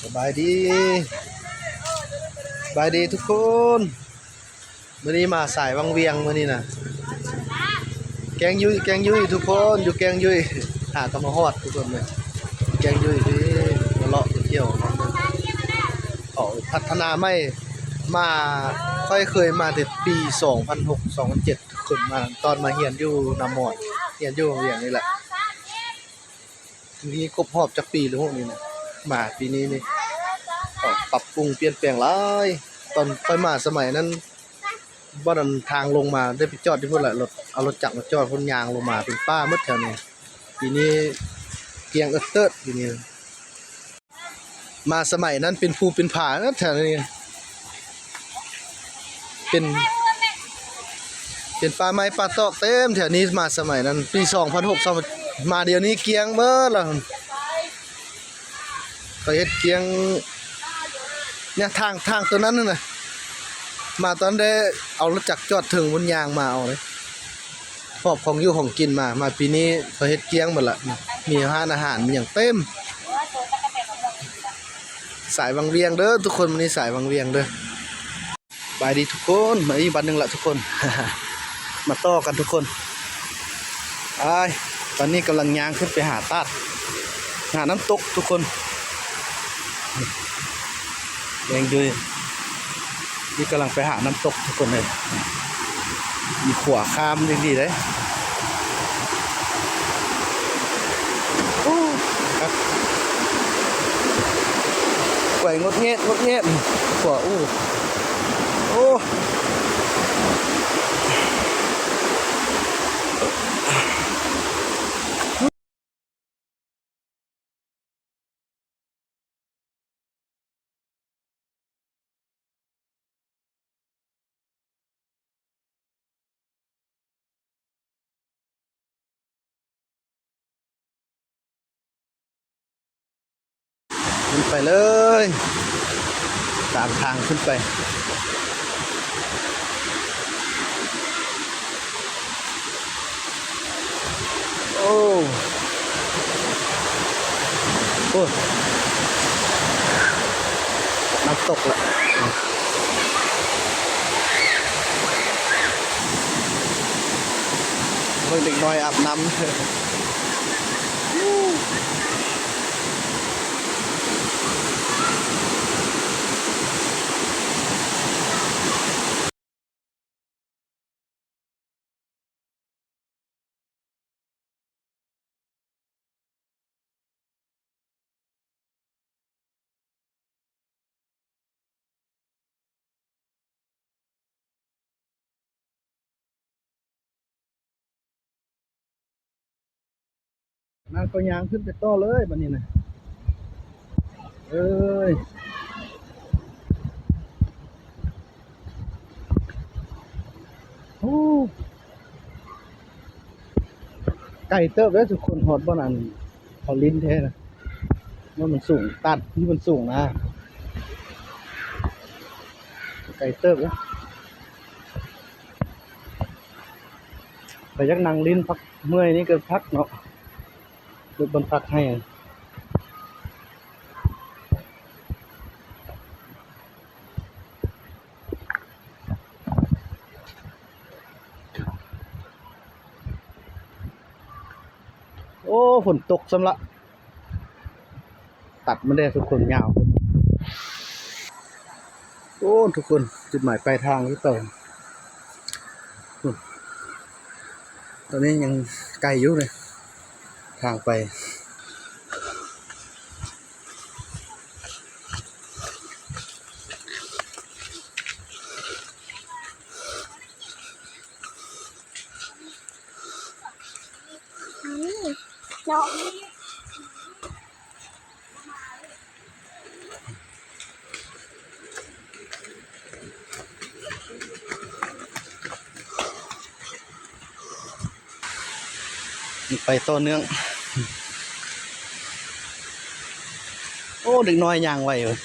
ສະບາຍດີ ສະບາຍດີທຸກຄົນ. ມື້ນີ້ມາສາຍວັງວຽງມື້ນີ້ນະ. ແກງຍຸ້ຍ ແກງຍຸ້ຍທຸກຄົນ ຢູ່ແກງຍຸ້ຍ ຫາກໍມາຮອດທຸກຄົນເລີຍ. ແກງຍຸ້ຍທີ່ມາເລາະໄປທ່ຽວ ເຂົາພັດທະນາໃໝ່ມາ. ຂ້ອຍເຄີຍມາແຕ່ປີສອງພັນຫົກ ສອງພັນເຈັດ ທຸກຄົນ ມາຕອນມາຮຽນຢູ່ນາມອນ ຮຽນຢູ່ວັງວຽງນີ້ແຫຼະ. ນີ້ຄົບຮອບຈັກປີແລ້ວນີ້ນະ ມາປີນີ້ນີ້ ເຂົາປັບປຸງປ່ຽນແປງຫຼາຍ. ຕອນຂ້ອຍມາສະໄໝນັ້ນ ບ່ອນອັນທາງລົງມາໄດ້ໄປຈອດຢູ່ພຸ້ນແຫຼະ ລົດ ເອົາລົດຈັກມາຈອດພຸ້ນ ຍ່າງລົງມາເປັນປ່າໝົດແຖວນີ້. ປີນີ້ກ້ຽງເອິດເຕີດປີນີ້. ມາສະໄໝນັ້ນເປັນພູເປັນຜາແຖວນີ້ ເປັນ ເປັນປ່າໄມ້ປ່າຕອກເຕັມແຖວນີ້. ມາສະໄໝນັ້ນປີສອງພັນຫົກ ສອງ ມາດຽວນີ້ກ້ຽງເບິດລະ. ເຂົາເຮັດກ້ຽງ ເນຍ ທາງ ທາງໂຕນັ້ນນະ ມາຕອນໄດ້ເອົາລົດຈັກຈອດເທິງພຸ້ນ ຍ່າງມາເອົາເລີຍ ຫອບຂອງຢູ່ຂອງກິນມາ. ມາປີນີ້ເຂົາເຮັດກ້ຽງໝົດລະ ມີຮ້ານອາຫານ ມີຫຍັງເຕັມ. ສາຍວັງວຽງເດີທຸກຄົນ ມື້ນີ້ສາຍວັງວຽງເດີ. ສະບາຍດີທຸກຄົນ ມາອີກວັນໜຶ່ງລະທຸກຄົນ ມາຕໍ່ກັນທຸກຄົນ. ອ້າຍ ຕອນນີ້ກຳລັງຍ່າງຂຶ້ນໄປຫາຕາດ ຫານ້ຳຕົກທຸກຄົນ. ແດງຢູ່ ນີ້ກຳລັງໄປຫານ້ຳຕົກທຸກຄົນເອີຍ. ມີຂົວຂ້າມດີໆເດ້. ໂອ້ ຄັກ ໄກວງົດແງດ ງົດແງດ ຂົວ ໂອ້ ໂອ້. ຂຶ້ນໄປເລີຍ ຕາມທາງຂຶ້ນໄປ. ໂອ້ ໂອ້ ນ້ຳຕົກລະ ເບິ່ງເດັກນ້ອຍອາບນ້ຳ. ນັ້ນກໍຍ່າງຂຶ້ນໄປຕໍ່ເລີຍບັດນີ້ນະ ເອີຍ. ໂອ້ ໄກເຕີບເດ້ທຸກຄົນ ຮອດບ່ອນອັນເຂົາຫຼິ້ນແທ້ນະ ວ່າມັນສູງ ຕັດທີ່ມັນສູງນະ ໄກເຕີບເດ້. ໄປຢາກນັ່ງຫຼິ້ນພັກເມື່ອຍນີ້ກໍພັກເນາະ ເຮັດບ່ອນພັກໃຫ້. ໂອ້ ຝົນຕົກຊ້ຳລະ ຕັດມັນແດ່ທຸກຄົນ ຍາວ. ໂອ້ ທຸກຄົນ ຈຸດໝາຍປາຍທາງຄືເກົ່າ ຕອນນີ້ຍັງໄກຢູ່ເດ້ ທາງໄປ. ໄປຕໍ່ເນື່ອງ. ໂອ້ ເດັກນ້ອຍຍ່າງໄວເວີ້ຍ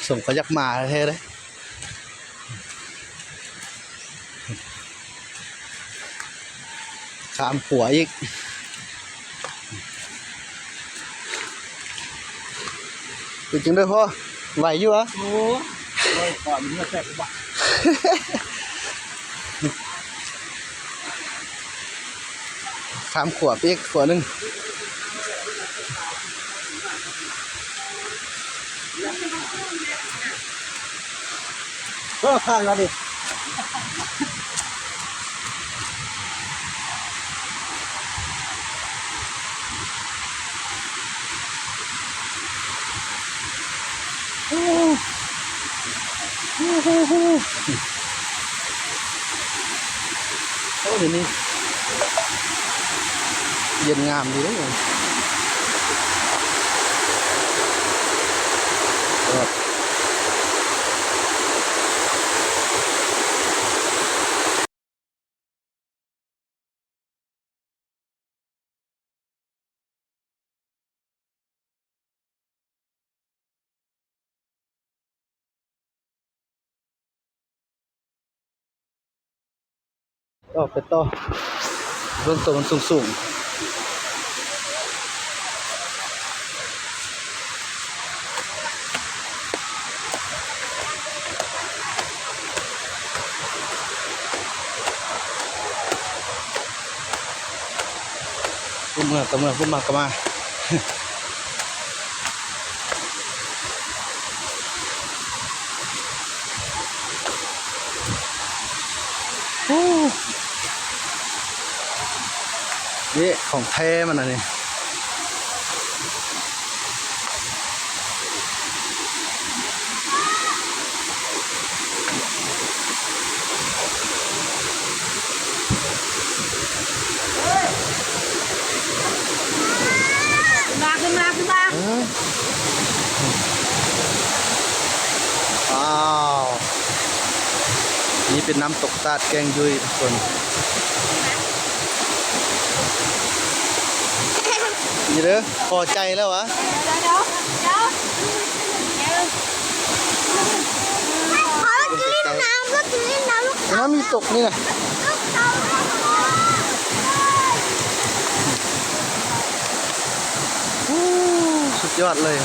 ສົມກັບຢາກມາແທ້ເດ້. ຂ້າມຂົວອີກ. ເປັນຈັ່ງໃດພໍ່ ໄຫວຢູ່ຫວາ? ໂອ້ຍ ຂ້ອຍເຫື່ອແຕກບາດ ຂ້າມຂົວໄປອີກຂົວໜຶ່ງ. ເອີ ຂ້າມແລ້ວນີ້. ໂອ້ ໂອ້ ດຽວນີ້ເຢັນງາມດີເດ້. ອອກໄປຕໍ່ ເບິ່ງໂຕມັນສູງໆ. ຜູ້ເມືອກະເມືອ ຜູ້ມາກະມາ. ໂອ້ ເດ້ ຂອງແທ້ມັນອັນນີ້. ຂຶ້ນມາ ຂຶ້ນມາ ຂຶ້ນມາ. ເອີ ວ້າວ ນີ້ເປັນນ້ຳຕົກຕາດແກ້ງຍຸ້ຍທຸກຄົນ. ນີ້ເດີ ພໍໃຈແລ້ວຫວາ? ເດີ ເດີ ເດີ ເດີ ຂໍກິນນ້ຳ ຂໍກິນນ້ຳ ນ້ຳມີຕົກນີ້ນະ. ໂອ້ ສຸດຍອດເລີຍ.